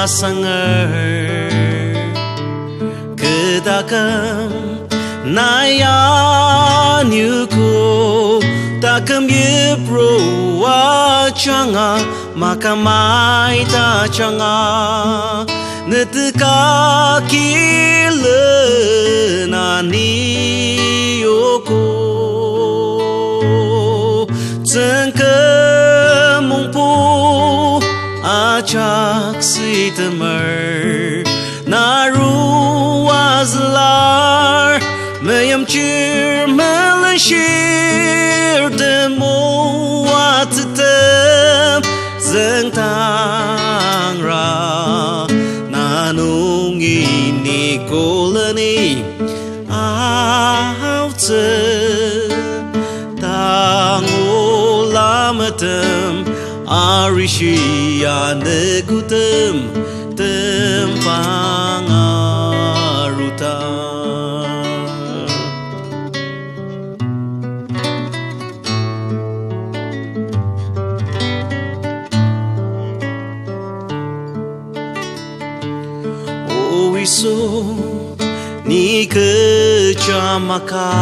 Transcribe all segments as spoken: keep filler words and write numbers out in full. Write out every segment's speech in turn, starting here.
sanger. Kü taküm nai aniogo, taküm yipru ajanga, makamai tajanga, neteka kilen aniogo. Tsüngkü mungpu ajak süitemer, narua zülar, meyimchir melenshir, temoatsütem züngdangra, na nungi ni koleni aotsü. Tang ola metem, arishi anekutem, tembang aruta. O Yisu, ni kecha maka,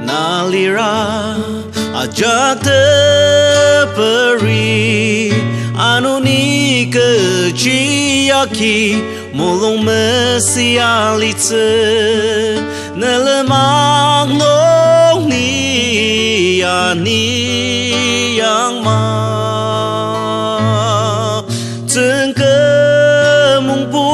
na lira ajak teperi, ano ni kechi agi mulung mesia litsü, ne lenmang nung ni ani yangma. Tsüngkü mungpu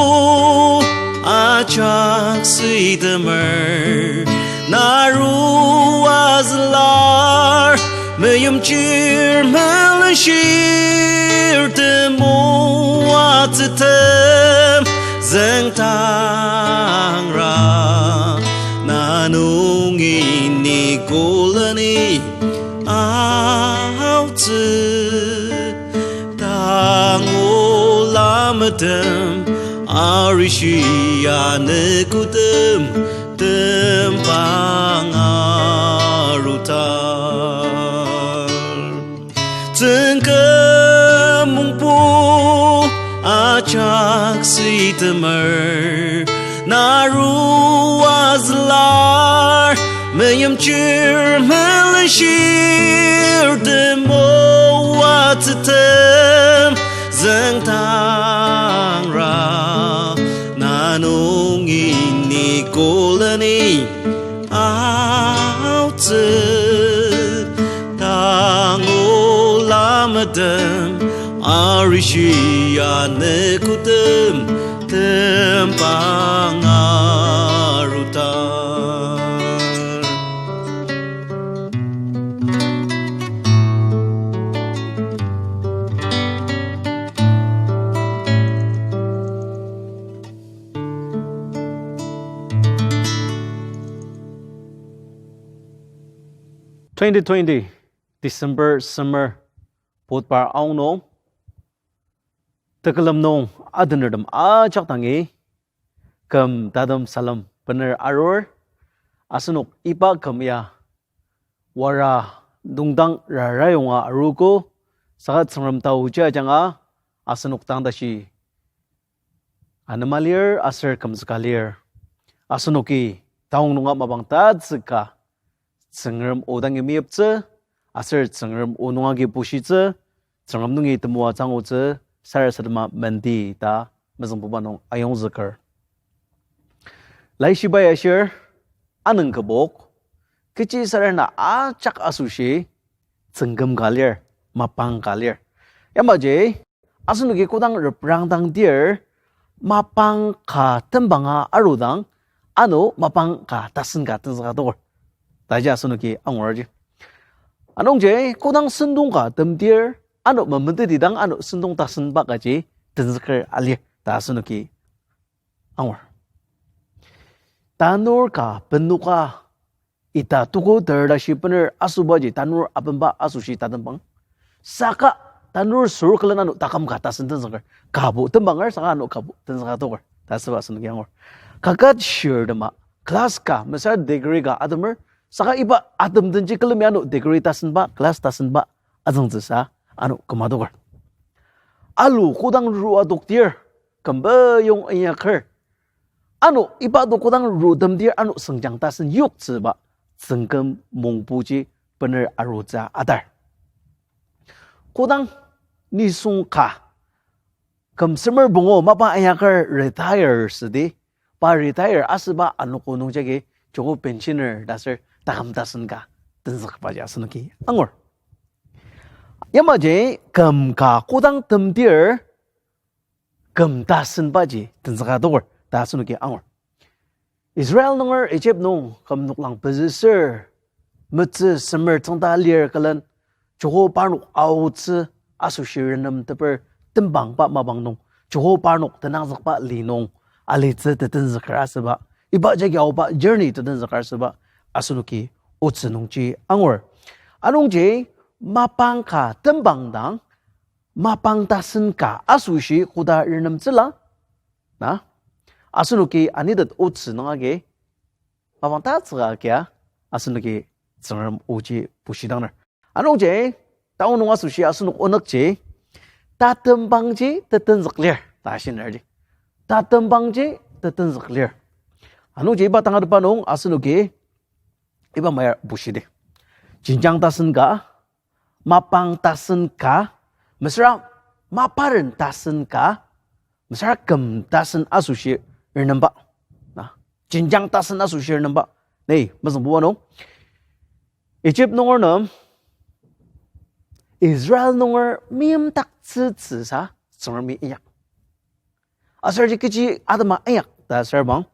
ajak süitemer, narua zülar, meyimchir melenshir, temoatsütem züngdangra, na nungi ni koleni aotsü. Tang ola metem, arishi anekutem, tembang aruta. Tsüngkü mungpu ajak süitemer, narua zülar, meyimchir melenshir, temoatsütem züngdangra, na nungi ni koleni aotsü. Tang ola metem, arishi anekutem, tembang aruta. Twenty twenty December summer potbar aonung, tekülem nung adenertem ajak dangi küm tatem salem bener arur. Asenok iba küm ya wara nüngdang rara yonga aruogo, saka Tsüngrem taoji ajanga asenok dang tashi anema lir aser kümzüka lir. Asenoki taong nunga mapang tatsüka Tsüngrem o dangi meyiptsü, aser Tsüngrem o nunga agi bushitsü, Tsüngrem nungi temoatsü angutsü, sarasadema mendi ta mezüngbuba nung ayongzüker. Laishibai ashir, anüng kübok, kechi sarena ajak asoshi tsüngküm ka lir, mapang ka lir. Yamaji, asenoki kodang reprangdang dir, mapang ka tembanga arudang, ano mapang ka tasen ka tenzüka toker taji asenoki angurji. Anungji, kodang sentong ka temdir, ano memeteti dang ano sentong tasenba kaji tenzüker alir ta asenoki angur. Tanur ka benoka ita tuko ter tashi bener asobaji tanur abenba asoshi tatembang. Saka tanur sür külen ano taküm ka tasen tenzüker. Kabo tembanger saka ano kabo tenzüka toker ta asüba asenoki angur. Kaket shirtema class ka mesüra degree ka atemer, saka iba atem denji külemi ano degree tasenba, class tasenba azüngtsüsa ano küma toker. alu kodang ru adoktir, küm peyong inyaker. Ano iba to kodang ru temtir ano sengjang tasen yoktsüba, tsüngküm mongpuji bener arutsü atar. Kodang nisung ka küm semer pungu mapa inyaker retire südi, pa retire asüba anogo nungjagi joko pensioner ta aser taküm tasen ka tenzükbaji asenoki angur. Yamaji küm ka kodang temtir küm tasenbaji tenzüka adoker ta asenoki angur. Israel nunger Egypt nung küm noklang pezüsür, metsü semer tsüngda lir külen, joko parnok aotsü asoshi renemteper tembangba mapang nung, joko parnok tenangzükba li nung alitsü tetenzüker asüba, iba jagi aoba journey tetenzüker asüba, asenoki otsü nungji angur. Anungji mapang ka tembang dang, mapang tasen ka asoshi koda renemtsüla, na, asenoki anitet otsü nung agi mapang tatsüka kia asenoki Tsüngrem oji bushidangner. Anungji, taonung asoshi asenok onükji, tatembangji tetenzük lir ta shiner ji. Tatembangji tetenzük lir. Anungji iba tangatetba nung asenoki iba mayar bushidi. Jenjang tasen ka, mapang tasen ka, mesüra maparen tasen ka, mesüra küm tasen asoshi renemba. Na, jenjang tasen asoshi renemba. Nei, mezüngbuba nung, Egypt nunger nem Israel nunger meimdaktsütsüsa Tsüngremi inyak. Aser ji kechi atema inyak ta aser bang,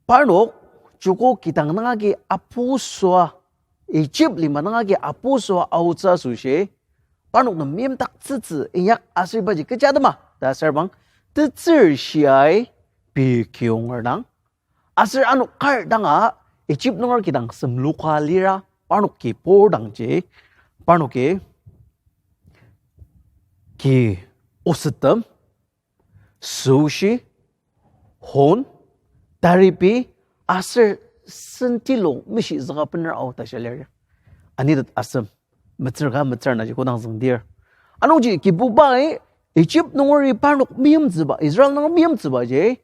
parnok joko kidang nung agi apusua, Egypt lima nung agi apusua aotsü asoshi, parnok nem meimdaktsütsü inyak aser ibaji kechi atema ta aser bang, tetsür shiai pei kiyonger dang, aser ano kar danga Egypt nunger kidang semluka lira parnok kibur dangji, parnoki ki osettem, süshi, hon, taripi, aser sentilong meshizüka bener ao ta shia lir. Anitet asem, metsür ka metsür naji kodang züngdir. Anungji Kibubai Egypt nungeri parnok meimtsüba, Israel nunger meimtsübaji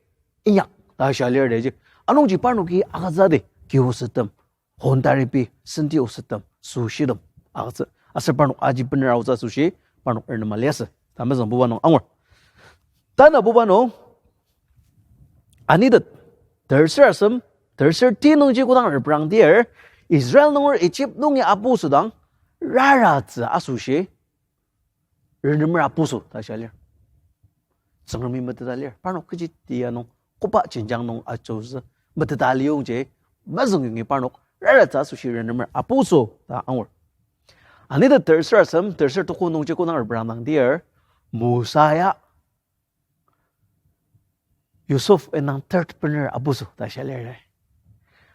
inyak ta shia lir ji. Anungji parnoki agütsüdi, ki osettem, hon taripi, senti osettem, süshitem agütsü. Aser parnok aji bener aotsü asoshi parnok renema liasü ta mezüngbuba nung angur. Tanabuba nung, anitet, terser asem, terser ti nungji kodang reprangdir, Israel nunger Egypt nungi apusüdang raratsü asoshi renemer apusü ta shia lir. Tsüngremi meteta lir, parnok kechi tia nung, koba jenjang nung ajutsü meteta liyongji, mezüng yongi parnok raratsü asoshi renemer apusü ta angur. Anita terser asem, terser tuko nungji kodang reprangdangdir, Mosa ya Yusuf indang third bener apusü ta shia lir.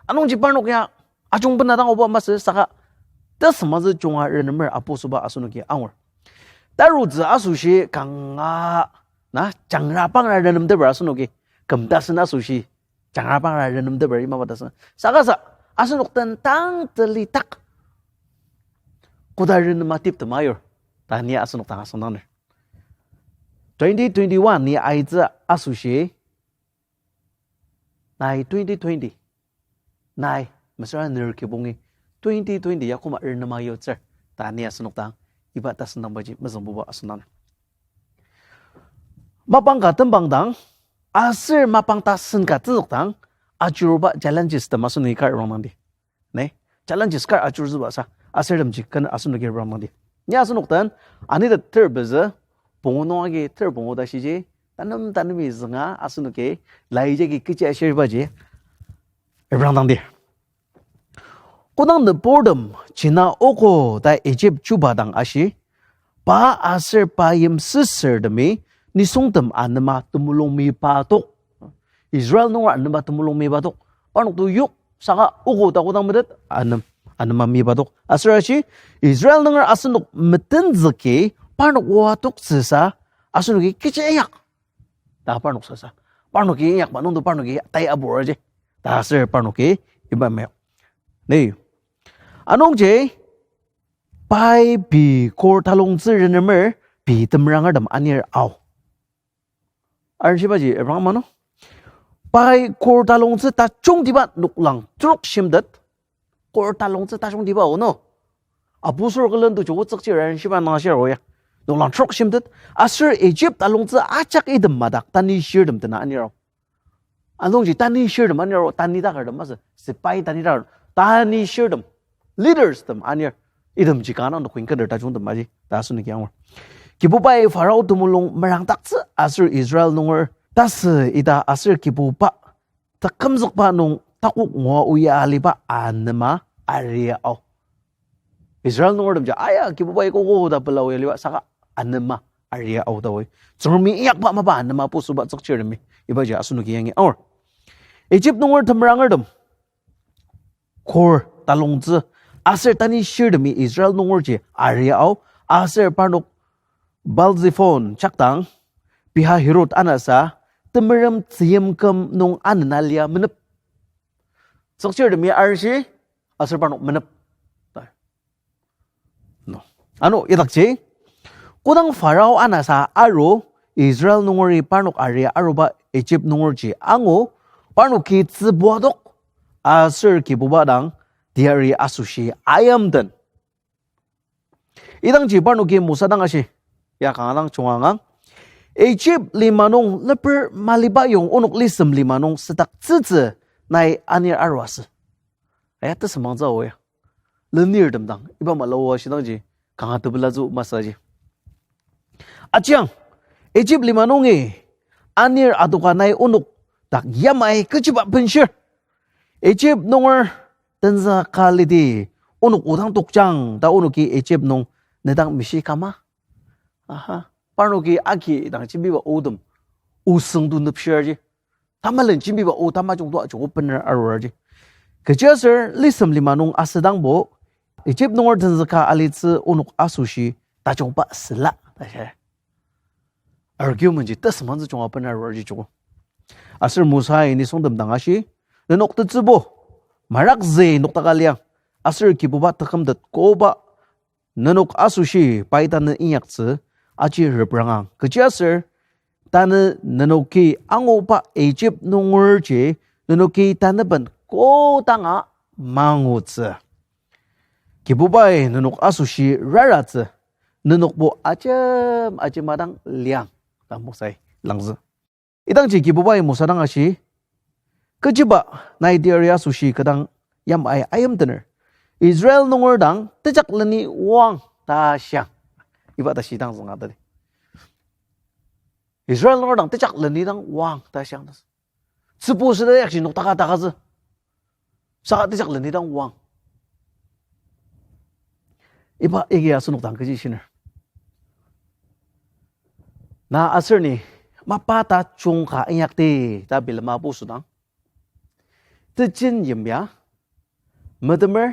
Anungji parnok ya ajung bena dang oba masü saka tesüngmazü junga renemer apusüba asenoki angur. Tarutsü asoshi kanga, na, jangrapangra renemteper asenoki, küm tasen asoshi jangrapangra renemteper imaba tasen. Saka sa, asenok den tang telidak koda renema tiptem ayur ta ni asenok dang asüngdangner. Twenty twenty-one ni aitsü asoshi, nai twenty twenty, nai mesüra ner kibongi twenty twenty ya koma renema yutsür ta ni asenok dang iba tasüngdangbaji mezüngbuba asüngdang. Mapang ka tembang dang, aser mapang tasen ka tenzükdang, ajuruba challenges tem asenoki kar reprangdangdi. Ne? Challenges kar ajurutsüba sa, aser temji ken asenoki reprangdangdi. Ni asenok den, anita ter pezü, pungu nung agi ter pungu ta shiji, tanem tanemi zünga asenoki, lai jagi kechi ashiribaji reprangdangdi. Kodang nüburtem jina ogo ta Egypt chuba dang ashi, pa aser pa yimsüsürtemi nisungtem anema temulung miba tok. Israel nunger anema temulung miba tok. Parnok to yok saka ogo ta kodang metet anem, anema miba tok. Aser ashi, Israel nunger asenok metenzüki parnok oa toktsüsa asenoki kechi inyak ta parnok sasa. Parnoki inyakba nungto parnoki tai abur aji ta aser parnoki iba meo. Ni, anungji, pai pei kor talongtsü renemer pei temerangertem anir ao. Arenshibaji ebrang mano. Pai kor talongtsü tajungtiba noklang trok shimtet. Kor talongtsü tajungtiba o no. Apostle külen to joko tsükchir arenshiba nang shir o ya. Noklang trok shimtet. Aser Egypt talongtsü ajak item madak Tanishirtem dena anir ao. Anungji Tanishirtem anir ao, Tani takertem masü, sepai Tani taker, Tanishirtem, leaders tem anir, itemji kanga nokpeng kender tajungtem aji, ta asenoki angur. Kibubai Pharaoh temulung merangdaktsü aser Israel nunger tasü ita aser Kibuba takümzükba nung takok ngua oa aliba anema aria ao. Israel nungertemji aya Kibubai koko ta pela oa aliba saka anema aria ao ta oi. Tsüngremi inyakba mapa anema pusüba tsükchirtemi ibaji asenoki yangi angur. Egypt nunger temerangertem kor talongtsü aser Tanishirtemi Israel nungerji aria ao, aser parnok Baal-zephon jakdang, Pi-hahirot anasa, temerem tzüyimküm nung anena lia menep. Tsükchirtemi arenshi, aser parnok menep. No. Ano idakji, kodang Pharaoh anasa aru, Israel nungeri parnok aria aruba Egypt nungerji angu, parnoki tzübuadok, aser Kibuba dang teyari asoshi ayimten. Idangji parnoki Mosa dang ashi, ya kanga dang junga angang, Egypt lima nung leper maliba yong onok lisem lima nung südaktsütsü nai anir aru asü. Aya tesümangtsü o ya. Lenirtem dang iba mala oa shidangji kanga tepelatsü masaji. Ajiang, Egypt lima nungi anir adoka nai onok dak yamai kechiba benshir. Egypt nunger tenzüka lidi onok odang tokjang ta onoki Egypt nung nedang mishi kama. Aha, parnoki agi dang jembiba otem osüngto nüpshirji. Tamalen jembiba o tamajung to ajoko bener arurji. Kechiaser lisem lima nung asüdangbo, Egypt nunger tenzüka alitsü onok asoshi tajungba süla ta shia. Argument ji tesümangtsü junga bener arurji joko. Aser Mosai nisungtem dang ashi, nenok tetsübo, marakzü noktaka liang, aser Kibuba tekümtet koba nenok asoshi pai tanü inyaktsü aji reprangang. Kechiaser tanü nenoki anguba Egypt nungerji nenoki tanüben kodanga mangutsü. Kibubai nenok asoshi raratsü, nenokbo ajem ajema dang liang, ta Mosai langzü. Idangji Kibubai Mosa dang ashi, kechiba nai teyari asoshi kü dang yamai ayimtener, Israel nunger dang tejakleni oang ta shiang. Iba tashi dang zünga tadi. Israel nunger dang tejakleni dang oang ta shiang ta. Tsübu süda yakji noktaka takatsü. Saka tejakleni dang oang. Iba agi asenok dang kechi shiner. Na aser ni mapa tajung ka inyakdi ta bilema apu südang, tejen yimya, metemer,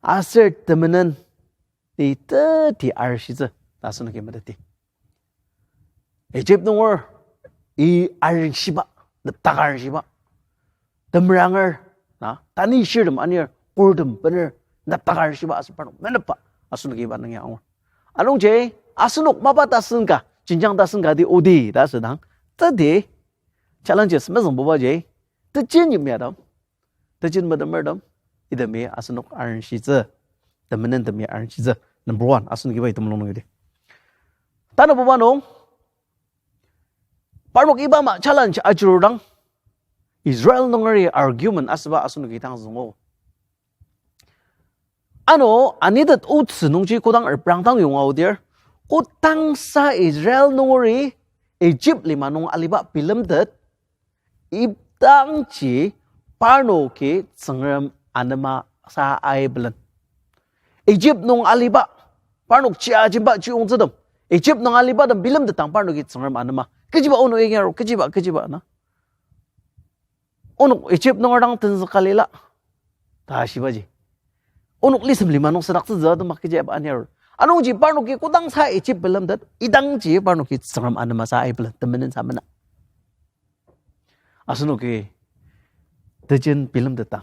aser temenen ti teti arishitsü ta asenoki meteti. Egypt nunger i arenshiba, neptaka arenshiba, temeranger, na, tanü shirtem anir, kurtem bener, neptaka arenshiba aser parnok menepba asenoki iba nung ya angur. Anungji asenok mapa tasen ka, jenjang tasen ka ti odi ta asüdang, teti challenges mezüngbubaji, tejen yimyatem, tejen metemertem, itemi asenok arenshitsü, temenentemi arenshitsü. Number one, asenoki iba item nung nungidi. Tanabuba nung, parnok iba ama challenge ajurudang, Israel nungeri argument asüba asenoki dang züngo. Ano, anitet otsü nungji kodang reprangdang yonga odir, kodangsa Israel nungeri Egypt lima nung aliba bilemtet, idangji parnoki Tsüngrem anema sa aibelen. Egypt nung aliba, parnok chia jimba chiyongtsütem, Egypt nung alibatem bilemtetang parnoki Tsüngrem anema. Kechiba onok yangi aru, kechiba, kechiba na. Onok Egypt nunger dang tenzüka lila ta shibaji, onok lisem lima nung südaktsütsü atema kechi aniar. Anungji parnoki kodangsa Egypt bilemtet, idangji parnoki Tsüngrem anema sa aibelen, temenen sa mena. Asenoki tejen bilemtetang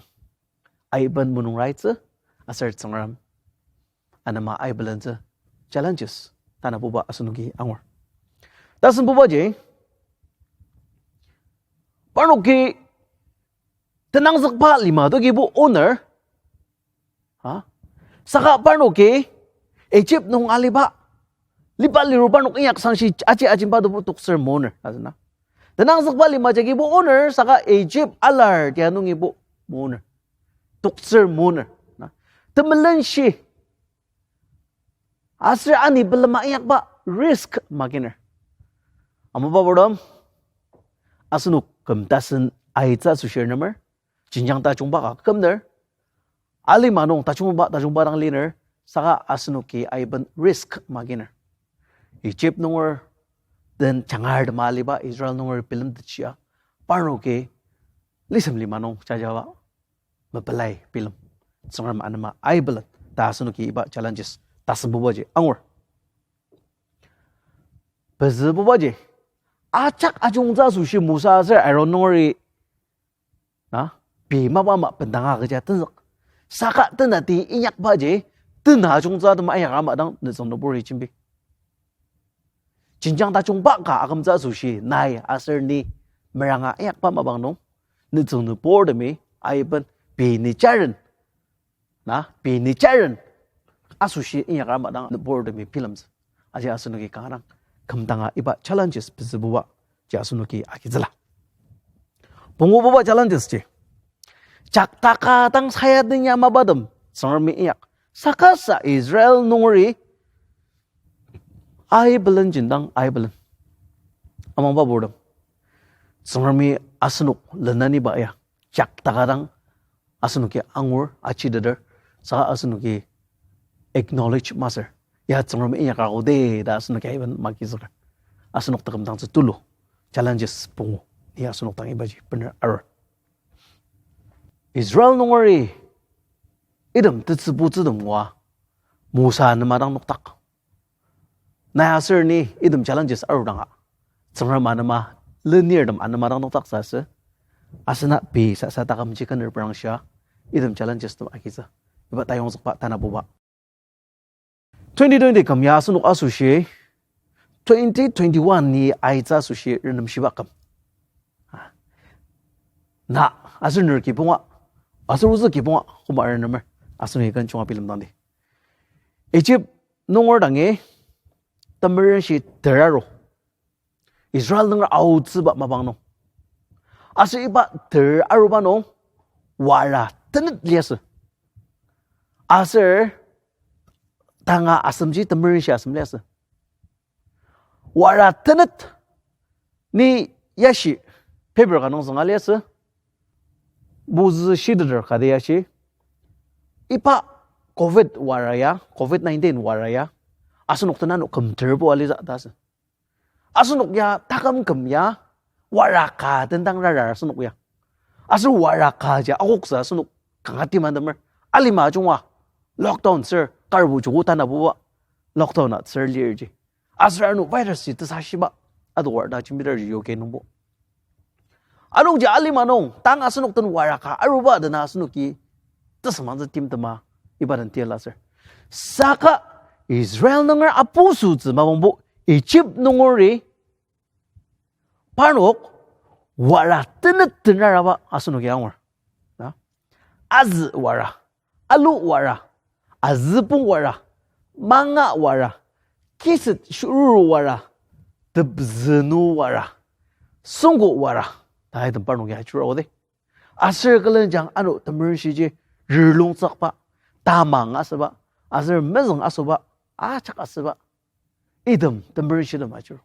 aiben mulung raitsü, aser Tsüngrem anema aibelentsü, challenges. tanabuba asenoki angur. Tasembubaji, parnoki tenangzükba lima tokibo oner, a? Saka parnoki Egypt nung aliba, liba liru parnok inyak sangshi aji ajimba tobo toktsür moner, asüna. Tenangzükba lima jagibo oner, saka Egypt alar tia nungibo moner. Toktsür moner. Na. Temelenshi. Aser ani pelema inyakba risk maginer. Amaba purtem, asenok küm tasen aitsü asoshi renemer, jenjang tajungba ka kümner, alima nung tajungba tajungba dang liner, saka asenoki aiben risk maginer. Egypt nunger den jangar tema aliba Israel nunger bilemtetshia, parnoki lisem lima nung jajaba mepelai bilem. Tsüngrem anema aibelen ta asenoki iba challenges tasembubaji angur. Pezübubaji, ajak ajungtsü asoshi Mosa aser Aaron nungeri, na, pei mapa ama bendanga kecha tenzük. Saka tenati inyakbaji, tena ajungtsü atema inyak ama dang nütsüng nüburi jembi. Jenjang tajungba ka akümtsü asoshi nai aser ni meranga inyakba mapang nung, nütsüng nüburtemi aiben pei ni jaren, na, pei ni jaren asoshi inyaka ama dang nüburtemi bilemtsü. Aji asenoki kanga dang kümdanga iba challenges pezübuba ji asenoki agitsüla. Pungububa challenges ji, jaktaka dang sayadenya mapatem Tsüngremi inyak. Sakasa Israel nungeri aibelen jindang aibelen. Amangba purtem, Tsüngremi asenok lenaniba ya jaktaka dang asenoki angur, achiteter, saka asenoki acknowledge masür, ya Tsüngremi inyaka ode ta asenoki aiben magizüker. Asenok taküm dangtsü tulu, challenges pungu, ni asenok dang ibaji bener arur. Israel nungeri item tetsübutsütem ngua Mosa anema dang noktak. Nai aser ni item challenges arudanga, Tsüngrem anema lenirtem anema dang noktaksü asü. Asena pei sasa takümji kener prangshia item challenges tem agitsü. Iba tayongzükba tanabuba. Twenty twenty küm ya asenok asoshi, twenty twenty-one ni aitsü asoshi renemshiba küm. Na, aser ner kibonga, aser ozü kibonga, koma renemer, asenoki ken junga bilemdangdi. Egypt nunger dangi temerenshi ter aru, Israel nunger aotsüba mapang nung. Aser iba ter aruba nung wara tenet liasü. Aser tanga asemji temerenshi asem liasü. Wara tenet ni yashi paper ka nung zünga liasü. Mozü shiteter kati yashi, iba covid wara ya, covid nineteen wara ya asenok tenano kümterbo aliza ta asü. Asenok ya taküm küm ya wara ka tendang rarar asenok ya. Aser wara ka ji akoksa asenok kanga timandemer. Alima ajunga lockdown sür karbo joko tanabuba lockdown a sür lirji. Aser ano virus ji tesashiba adoker ta jembiterji yoke nungbo. Anungji alima nung tang asenok den wara ka aruba dena asenoki tesümangtsü timtema iba den tiala sür. Saka Israel nunger apusütsü mapangbo Egypt nungeri parnok wara tenet tenaraba asenoki angur. Na? Azü wara, alu wara, azüpong wara, manga wara, kiset shururu wara, tepzünu wara, süngko wara, ta item parnok ya jura ode. Aser külenjang ano temerenshiji rirlongtsükba, tamang asüba, aser mezüng asoba, ajak asüba, item temerenshitem ajuru.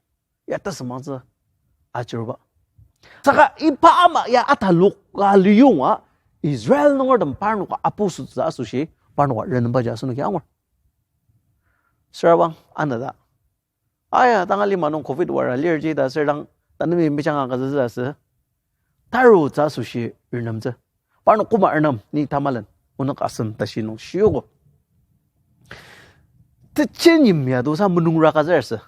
Ya tasümangtsü ajuruba. Saka iba ama ya atalok ka liyonga Israel nungertem parnoka apusütsü asoshi parnoka renembaji asenoki angur. Sürabang anata, aya, tanga lima nung covid wara lirji ta sür dang, tanemi mejanga kazüzü asü. Tarutsü asoshi renemtsü. Parnok koma renem ni tamalen onük asem tashi nung shiogo. Techi yimya dosa menungra kazürsü.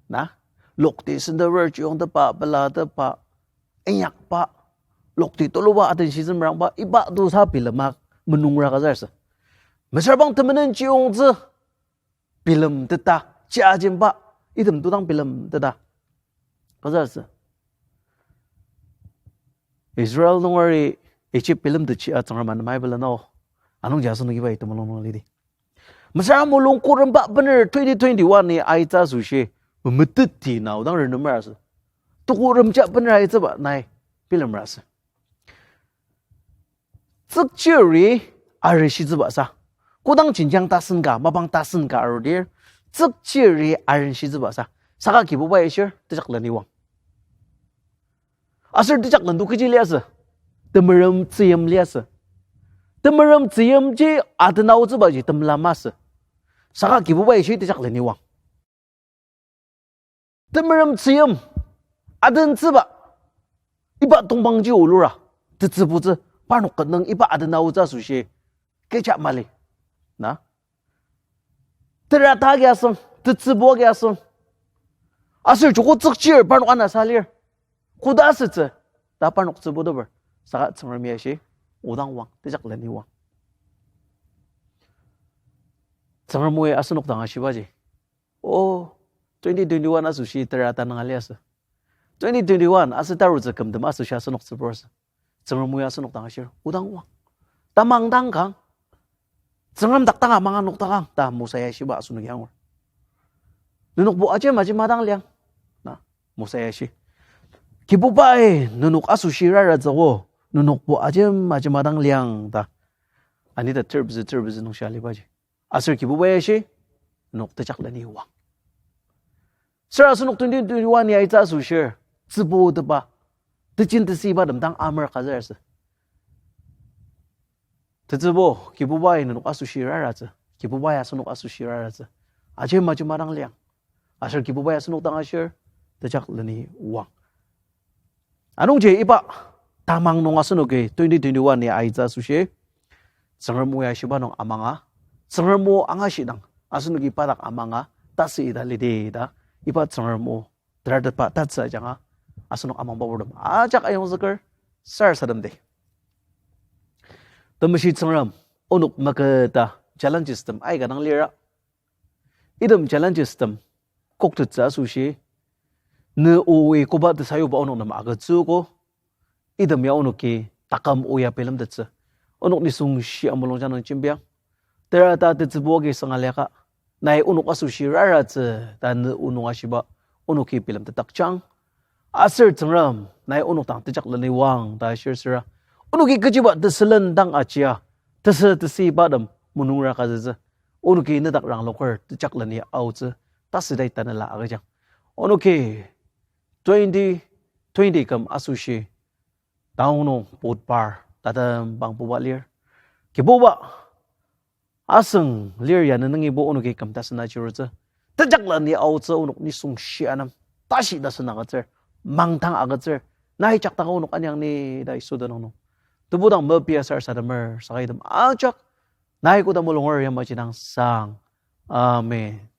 Na? Lokti senteper chiyongtepa, pelatepa, inyakba, lokti tuluba atenshi zümerangba, iba dosa bilema menungra kazürsü. Mesüra bang temenen chiyongtsü bilemteta, Chi ajemba, item todang bilemteta. Kazasü. Israel nungeri Egypt bilemtetji a Tsüngrem anema bilemnao. Anungji asenoki iba item mulung nung lidi. Mesüra mulung kuremba bener twenty twenty-one ni aitsü asoshi, memeteti na odang renemer asü. Tuku remja bener aitsüba nai bilemer asü. Tsükchiri arenshitsüba sa. Kodang jenjang tasen ka, mapang tasen ka arudir, tsükchiri arenshitsüba sa. Saka Kibubai ashir, tejakleni wang. Aser tejaklen to kechi liasü. Temerem tzüyim liasü. Temerem tzüyimji adenaotsübaji temela masü. Saka Kibubai ashi tejakleni wang. Temerem tzüyim adentsüba. Iba tongpangji olura. Tetsübutsü parnok ket nung iba adenaotsü asoshi. Kecha mali. Na? Terata agi asüng, tetsübu agi asüng. Aser joko tsükchir parnok anasa lir. Koda asütsü, ta parnok tsübuteper. Saka Tsüngremi ashi, odang wang, tejakleni wang. Tsüngrem oi asenok dang ashibaji. O, twenty twenty-one asoshi terata nung aliasü. Twenty twenty-one asü tarutsü kümtem asoshi asenok tsüburasü. Tsüngrem oi asenok dang ashir, odang wang. Tamang dang kang. Tsüngrem dak danga manga noktakang ta Mosa ya shiba asenoki angur. Nenokbo ajem ajema dang liang. Na, Mosa ya shi. Kibubai nenok asoshi raratsüo, nenokbo ajem ajema dang liang ta. Anita terpzü terpzü nung shia alibaji. Aser Kibubai ashi, nenok tejakleni wang. Sür asenok twenty twenty-one ya aitsü asoshir, tsübutepa, tejin tesüiba tem dang amer kazür asü. Tetsübu, Kibubai nenok asoshi raratsü, Kibubai asenok asoshi raratsü. Ajema ajema dang liang. Aser Kibubai asenok dang ashir, tejakleni wang. Anungji iba tamang nung asenoki twenty twenty-one ni aitsü asoshi, Tsüngrem o ya shiba nung amanga, Tsüngrem o angashidang, asenoki padak amanga, tasü ita lidi ta, iba Tsüngrem o teratetba tatsü ajanga, asenok amangba purtem ajak ayongzüker, sarasademdi. Temeshi Tsüngrem, onok meketa challenges tem aika dang lira. Item challenges tem koktettsü asoshi, ne oi koba tesayuba onok nem agütsüogo, item ya onoki taküm o ya bilemtettsü. Onok nisung shia mulungja nung jembiang. Terata tetsübu agi sanga liaka, nai onok asoshi raratsü ta ne o nung ashiba, onoki bilemtetdakjang. Aser Tsüngrem, nai onok dang tejakleni wang ta ashir süra, onoki kechiba tesülen dang ajia, tesü tesüiba tem mulungra kazütsü. Onoki nedak rangloker tejakleni aotsü, tasüdai tanela agüjang. Onoki twenty twenty küm asoshi, taonung potbar tatem bangpuba lir. Kibuba, asüng lir ya ne nungibo onoki küm tasen achirutsü. Tejakleni aotsü onok nisung shia nem tashi tasen agütsür, mangdang agütsür, nai jaktaka onok anyang ni ta Yisu tenüng nung. Tebudang mepia sarasademer, saka item ajak, nai koda mulunger yamaji dang sang. Amen.